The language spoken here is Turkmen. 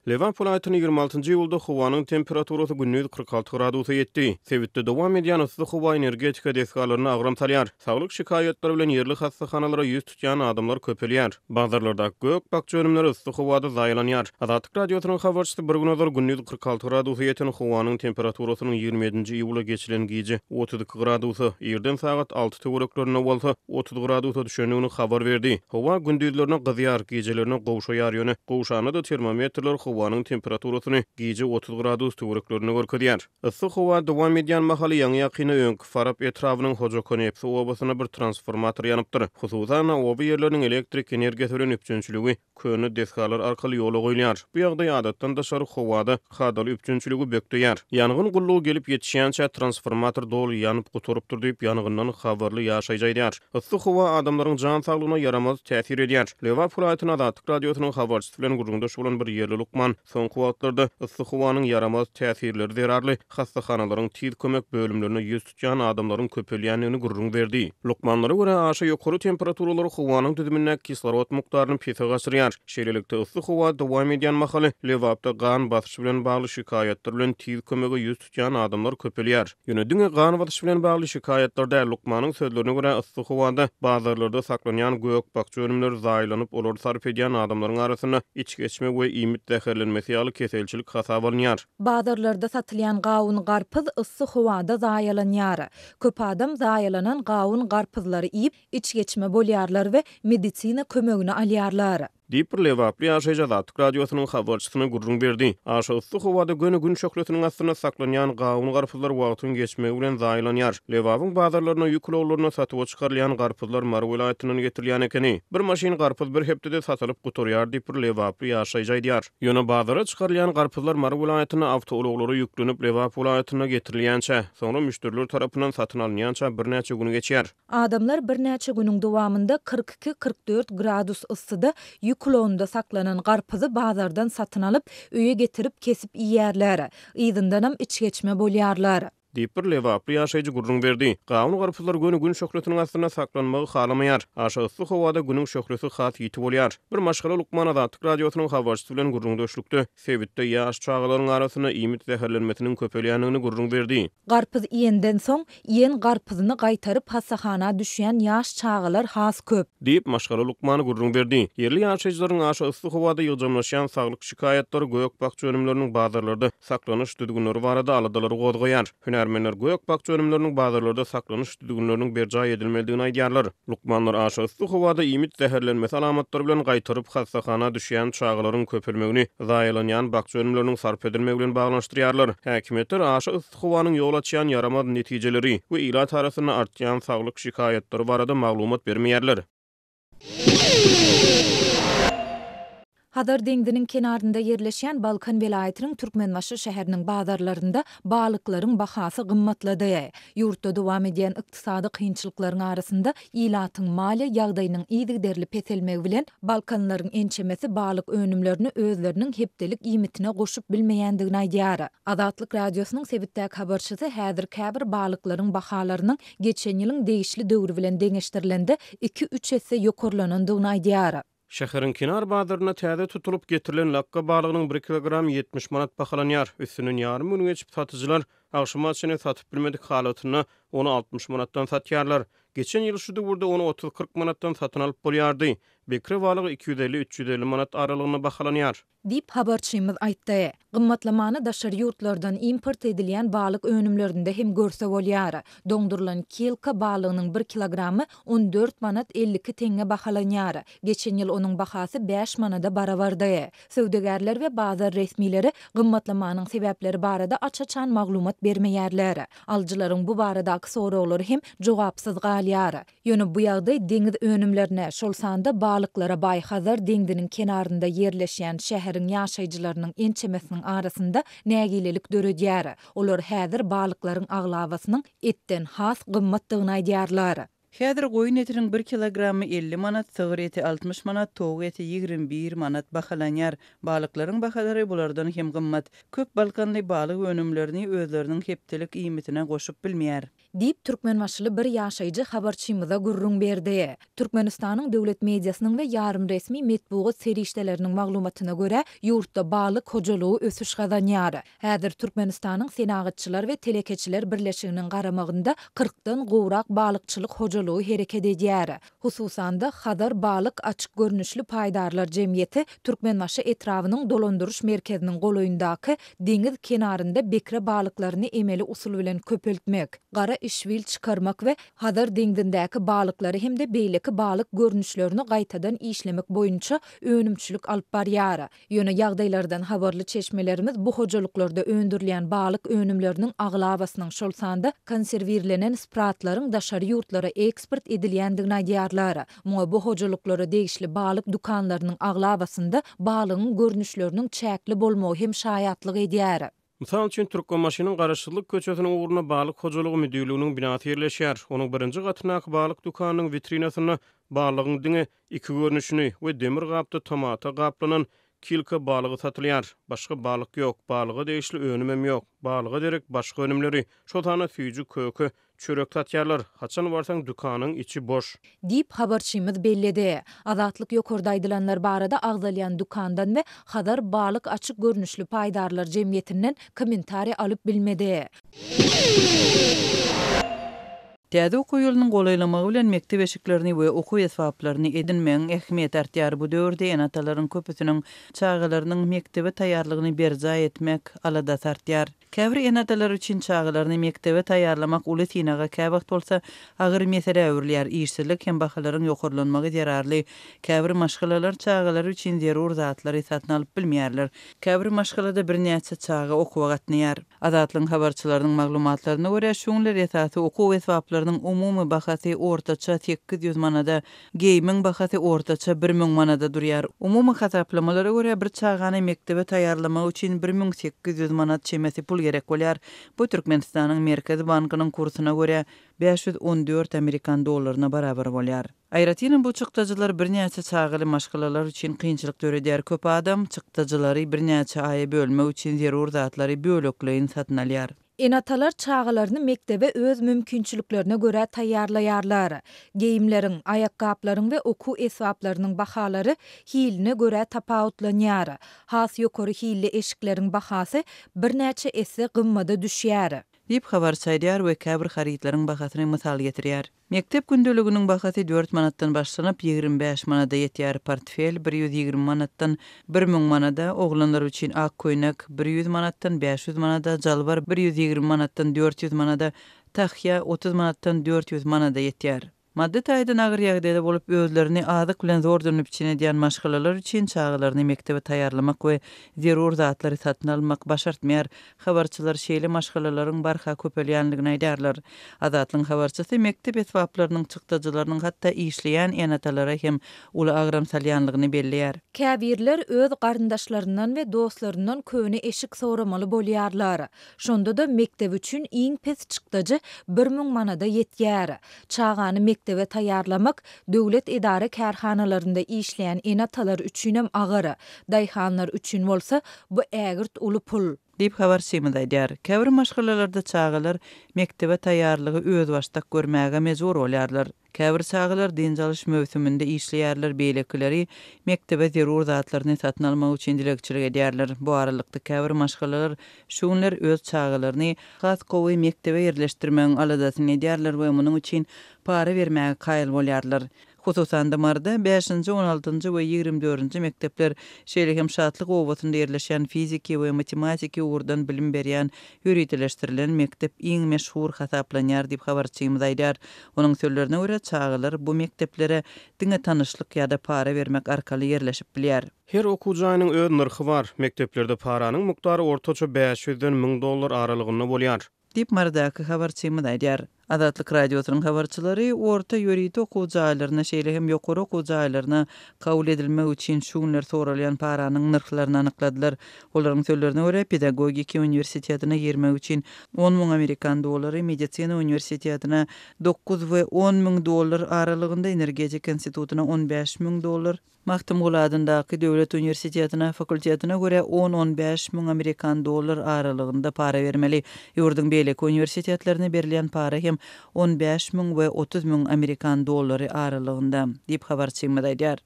Lebap welaýatynda 26 njy iýulda howanyň temperaturasy gündiz 46 gradusa ýetdi. Sebitde dowam edýän yssy howa energetika desgalaryna agram salýar. Saglyk şikaýatlary bilen ýerli hassahanalara ýüz tutýan adamlar köpelýär. Bazarlardaky gök-bakja önümleri yssy howada zaýalanýar. Azatlyk Radiosynyň habarçysy bir gün ozal gündiz 46 gradusa ýeten howanyň temperaturasynyň 27 nji iýula geçilen gije 32 gradusa, irden sagat alty töwereklerinde bolsa 30 gradusa düşendigini habar berdi. Howa gündizlerine gyzýar, gijelerine gowşaýar, ýöne gowşanda-da termometrler howanyň temperaturasyny gije 30 gradus töwereklerinde görkezýär. Yssy howa dowam edýän mahaly ýaňy-ýakynda öňki Farap etrabynyň Hojakonepsi obasynda bir transformator ýanypdyr. Hususan-da, oba ýerleriniň elektrik energiýasy bilen üpjünçiligi köne desgalar arkaly ýola goýulýar. Bu ýagdaý adatdan daşary howada kadaly üpjünçiligi bökdeýär. Ýangyn gullugy gelip ýetişýänçä transformator doly ýanyp gutarypdyr diýip, ýangyndan habarly ýaşaýjy aýdýar. Yssy howa adamlaryň jan saglygyna ýaramaz täsir edýär. Lebap welaýatynda Azatlyk Radiosynyň habarçysy bilen gürrüňdeş bolan bir ýerli lukman Soňky wagtlarda yssy howanyň ýaramaz täsirleri zerarly hassahanalaryň tiz kömek bölümlerine ýüz tutýan adamlaryň köpelýändigini gürrüň berdi. Lukmanlara görä, aşa ýokary temperaturalar howanyň düzümindäki kislorod mukdaryny pese gaçyrýar. Şeýlelikde, yssy howa dowam edýän mahaly Lebapda gan basyşy bilen bagly şikaýatlar bilen tiz kömege ýüz tutýan adamlar köpelýär. Ýöne diňe gan basyşy bilen bagly şikaýatlar däl, lukmanyň sözlerine görä, yssy howada bazarlarda saklanýan gök-bakja önümleri zaýalanyp, olary sarp edýän adamlaryň arasynda içgeçme we iýmit zäherlenmesi ýaly keselçilik hasaba alynýar. Bazarlarda satylýan gawun-garpyz yssy howada zaýalanýar. Köp adam zaýalanan gawun-garpyzlary iýip, içgeçme bolýarlar we medisina kömegini alýarlar. Diýip, bir lebaply ýaşaýjy Azatlyk Radiosynyň habarçysyna gürrüň berdi. Aşa yssy howada göni Gün şöhlesiniň astynda saklanýan gawun-garpyzlar wagtyň geçmegi bilen zaýalanýar. Lebabyň bazarlarynda ýük ulaglarynda satuwa çykarylýan garpyzlar Mary welaýatyndan getirilýän ekeni. Bir maşyn garpyz bir hepdede satylyp gutarýar diýip, bir lebaply ýaşaýjy aýdýar. Ýöne bazara çykarylýan garpyzlar Mary welaýatynda awtoulaglara ýüklenip, Lebap welaýatyna getirilýänçä, soňra müşderiler tarapyndan satyn alynýança birnäçe gün geçýär. Adamlar birnäçe günüň dowamynda 42-44 gradus yssyda ýük ulagynda saklanan garpyzy bazardan satyn alyp, öýe getirip kesip iýýärler. Yzyndanam içgeçme bolýarlar. Diýip, bir lebaply ýaşaýjy gürrüň berdi. Gawun-garpyzlar göni Gün şöhlesiniň astynda saklanmagy halamaýar. Aşa yssy howada Günüň şöhlesi has ýiti bolýar. Bir maşgala lukman Azatlyk Radiosynyň habarçysy bilen gürrüňdeşlikde Sebitde ýaş çagalaryň arasynda iýmit zäherlenmesiniň köpelýändigini gürrüň berdi. Garpyz iýenden soň, iýen garpyzyny gaýtaryp hassahana düşýän ýaş çagalar has köp. Diýip, maşgala lukmany gürrüň berdi. Ýerli ýaşaýjylaryň aşa yssy howada ýygjamlaşýan saglyk şikaýatlary gök-bakja önümleriniň bazarlarda saklanyş düzgünleri barada aladalary gozgaýar. Hünärmenler gök-bakja önümleriniň bazarlarda saklanyş düzgünleriniň berjaý edilmelidigini aýdýarlar. Lukmanlar aşa yssy howada iýmit zäherlenmesi alamatlary bilen gaýtaryp hassahana düşýän çagalaryň köpelmegini zaýalanýan bakja önümleriniň sarp edilmegi bilen baglanyşdyrýarlar. Häkimiýetler aşa yssy howanyň ýol açýan ýaramaz netijeleri we ilat arasynda artýan saglyk şikaýatlary barada maglumat bermeýärler. Hazar deňziniň kenarynda ýerleşýän Balkan welaýatynyň Türkmenbaşy şäheriniň bazarlarynda balyklaryň bahasy gymmatlady. Ýurtda dowam edýän ykdysady kynçylyklaryň arasynda ilatyň maliýe ýagdaýynyň yzygiderli peselmegi bilen, balkanlylaryň ençemesi balyk önümlerini özleriniň hepdelik iýmitine goşup bilmeýändigini aýdýar. Azatlyk Radiosynyň sebitdäki habarçysy häzir käbir balyklaryň bahalarynyň geçen ýylyň degişli döwri bilen deňeşdirilende iki-üç esse ýokarlanandygyny aýdýar. Şäheriň kenar bazarynda täze tutulyp getirilen lakga balygynyň bir kilogramy 70 manat bahalanýar. Üstünden ýarym gün geçip, satyjylar agşama çenli satyp bilmedik halatynda ony 60 manatdan satýarlar. Geçen ýyl şu döwürde ony otuz-kyrk manatdan satyn alyp bolýardy. Bekre balygy 250-350 manat aralygynda bahalanýar. Diýip, habarçymyz aýtdy. Gymmatlamany daşary ýurtlardan import edilýän balyk önümlerinde hem görse bolýar. Doňdurylan kilka balygynyň bir kilogramy 14 manat 52 teňňe bahalanýar. Geçen ýyl onuň bahasy bäş manada barabardy. Söwdagärler we bazar resmileri gymmatlamanyň sebäpleri barada aç-açan maglumat bermeýärler. Alyjylaryň bu baradaky soraglary hem jogapsyz galýar. Ýöne bu ýagdaý deňiz önümlerine, şol sanda balyklara baý Hazar deňziniň kenarynda ýerleşýän şäheriň ýaşaýjylarynyň ençemesiniň arasynda nägilelik döredýär. Olar häzir balyklaryň aglabasynyň etden has gymmatdygyny aýdýarlar. Häzir goýun etiniň bir kilogramy 50 manat, sygyr eti 60 manat, towuk eti 21 manat bahalanýar. Balyklaryň bahalary bulardan hem gymmat. Köp balkanly balyk önümlerini özleriniň hepdelik iýmitine goşup bilmeýär. Diýip, türkmenbaşyly bir ýaşaýjy habarçymyza gürrüň berdi. Türkmenistanyň döwlet mediasynyň we ýarym resmi metbugat serişdeleriniň maglumatyna görä, ýurtda balyk hojalygy ösüş gazanýar. Häzir Türkmenistanyň Senagatçylar we telekeçiler birleşiginiň garamagynda kyrkdan gowrak balykçylyk hojalygy hereket edýär. Hususan-da, Hazar balyk açyk görnüşli paýdarlar jemgyýeti Türkmenbaşy etrabynyň dolandyryş merkeziniň golaýyndaky deňiz kenarynda bekre balyklaryny emeli usul bilen köpeltmek, gara işbil çykarmak we Hazar deňzindäki balyklary hem-de beýleki balyk görnüşlerini gaýtadan işlemek boýunça önümçilik alyp barýar. Ýöne ýagdaýlardan habarly çeşmelerimiz bu hojalyklarda öndürilýän balyk önümleriniň aglabasynyň, şol sanda konserwirlenen spratlaryň daşary ýurtlara eksport edilýändigini aýdýarlar. Muňa bu hojalyklara degişli balyk dükanlarynyň aglabasynda balygyň görnüşleriniň çäkli bolmagy hem şaýatlyk edýär. Mysal üçin, Türkmenbaşynyň Garaşsyzlyk köçesiniň ugrunda Balyk hojalygy müdirliginiň binasy ýerleşýär. Onuň birinji gatyndaky balyk dükanynyň witrinasynda balygyň diňe iki görnüşini we demir gapda tomata gaplanan kilka balygy satylýar. Başga balyk ýok, balyga degişli önümem ýok. Balyga derek başga önümleri, şol sanda süýji, köke, çörek satýarlar. Haçan barsaň dükanyň içi boş. Diýip, habarçymyz belledi. Azatlyk ýokarda aýdylanlar barada agzalýan dükandan we Hazar balyk açyk görnüşli paýdarlar jemgyýetinden kommentariý alyp bilmedi. Täze okuw ýylynyň golaýlamagy bilen mekdep eşiklerini we okuw esbaplaryny edinmegiň ähmiýeti artýar. Bu döwürde ene-atalaryň köpüsiniň çagalarynyň mekdebe taýýarlygyny berjaý etmek aladasy artýar. Käbir ene-atalar üçin çagalaryny mekdebe taýýarlamak uly synaga, käwagt bolsa agyr meselä öwrülýär. Işsizlik hem bahalaryň ýokarlanmagy zerarly käbir maşgalalar çagalary üçin zerur zatlary satyn alyp bilmeýärler. Käbir maşgalada birnäçe çaga okuwa gatnaýar. Azatlygyň habarçylarynyň maglumatlaryna görä, şu günler esasy okuw esbaplarynyň umumy bahasy ortaça 800 manada, geýimiň bahasy ortaça 1000 manada durýar. Umumy hasaplamalara görä, bir çagany mekdebe taýýarlamak üçin 1800 manat çemesi pul gerek bolýar. Bu Türkmenistanyň Merkezi bankynyň kursuna görä, 514 amerikan dollaryna barabar bolýar. Aýratynam bu çykdajylar birnäçe çagaly maşgalalar üçin kynçylyk döredýär. Köp adam çykdajylary birnäçe aýa bölmek üçin zerur zatlary bölekleýin satyn alýar. Ene-atalar çagalaryny mekdebe öz mümkinçiliklerine görä taýýarlaýarlar. Geýimleriň, aýakgaplaryň we okuw esbaplarynyň bahalary hiline görä tapawutlanýar. Has ýokary hilli eşikleriň bahasy birnäçe esse gymmada düşýär. Diýip, habarçy aýdýar we käbir harytlaryň bahasyny mysal getirýär. Mekdep gündeliginiň bahasy dört manatdan başlanyp, 25 manada ýetýär, portfel bir 120 manatdan 1000 manada, oglanlar üçin ak köýnek bir ýüz manatdan 500 manada, jalbar bir 120 manatdan 400 manada, tahýa 30 manatdan 400 manada ýetýär. Maddy taýdan agyr ýagdaýda bolup, özlerini azyk bilen zordan üpjün edýän maşgalalar üçin çagalaryny mekdebe taýýarlamak we zerur zatlary satyn almak başartmaýar. Habarçylar şeýle maşgalalaryň barha köpelýändigini aýdýarlar. Azatlygyň habarçysy mekdep esbaplarynyň çykdajylarynyň hatda işleýän ene-atalara hem uly agram salýanlygyny belleýär. Käbirler öz garyndaşlaryndan we dostlaryndan köne eşik soramaly bolýarlar. Şonda-da mekdep üçin iň pes çykdajy 1000 manada ýetýär. Çagany mekdebe taýýarlamak döwlet edara-kärhanalarynda işleýän ene-atalar üçinem agyr, daýhanlar üçin bolsa bu ägirt uly pul. Diýip, habarçymyz aýdýar. Käbir maşgalalarda çagalar mekdebe taýýarlygy özbaşdak görmäge mejbur bolýarlar. Käbir çagalar dynç alyş möwsüminde işleýärler, beýlekileri mekdebe zerur zatlaryny satyn almak üçin dilegçilik edýärler. Bu aralykda, käbir maşgalalar şu günler öz çagalaryny has gowy mekdebe ýerleşdirmegiň aladasyny edýärler we munuň üçin para bermäge kaýyl bolýarlar. Hususan-da, Maryda bäşinji, on altynjy we 20 dördünji mekdepler, şeýle hem Şatlyk obasynda ýerleşýän fiziki we matematiki ugurdan bilim berýän ýöriteleşdirilen mekdep iň meşhur hasaplanýar diýip, habarçymyz aýdýar. Onuň sözlerine görä, çagalar bu mekdeplere diňe tanyşlyk ýa-da para bermek arkaly ýerleşip bilýär. Her okuw jaýynyň öz nyrhy bar. Mekdeplerde paranyň mukdary ortaça 500-den 1000 dollar aralygynda bolýar. Diýip, Marydaky habarçymyz aýdýar. Azatlyk Radiosynyň habarçylary orta ýörite okuw jaýlaryna, şeýle hem ýokary okuw jaýlaryna kabul edilmek üçin şu günler soralýan paranyň nyrhlaryny anykladylar. Olaryň sözlerine görä, pedagogiki uniwersitetine girmek üçin 10 müň amerikan dollary, medisina uniwersitetine dokuz we on müň dollar aralygynda, energetika institutyna 15 müň dollar, Magtymguly adyndaky döwlet uniwersitetine fakultetine görä on-on bäş müň amerikan dollar aralygynda para bermeli. Ýurduň beýleki uniwersitetlerine berilýän para hem on bäş müň we 30 müň amerikan dollary aralygynda, diýip habarçymyz aýdýar.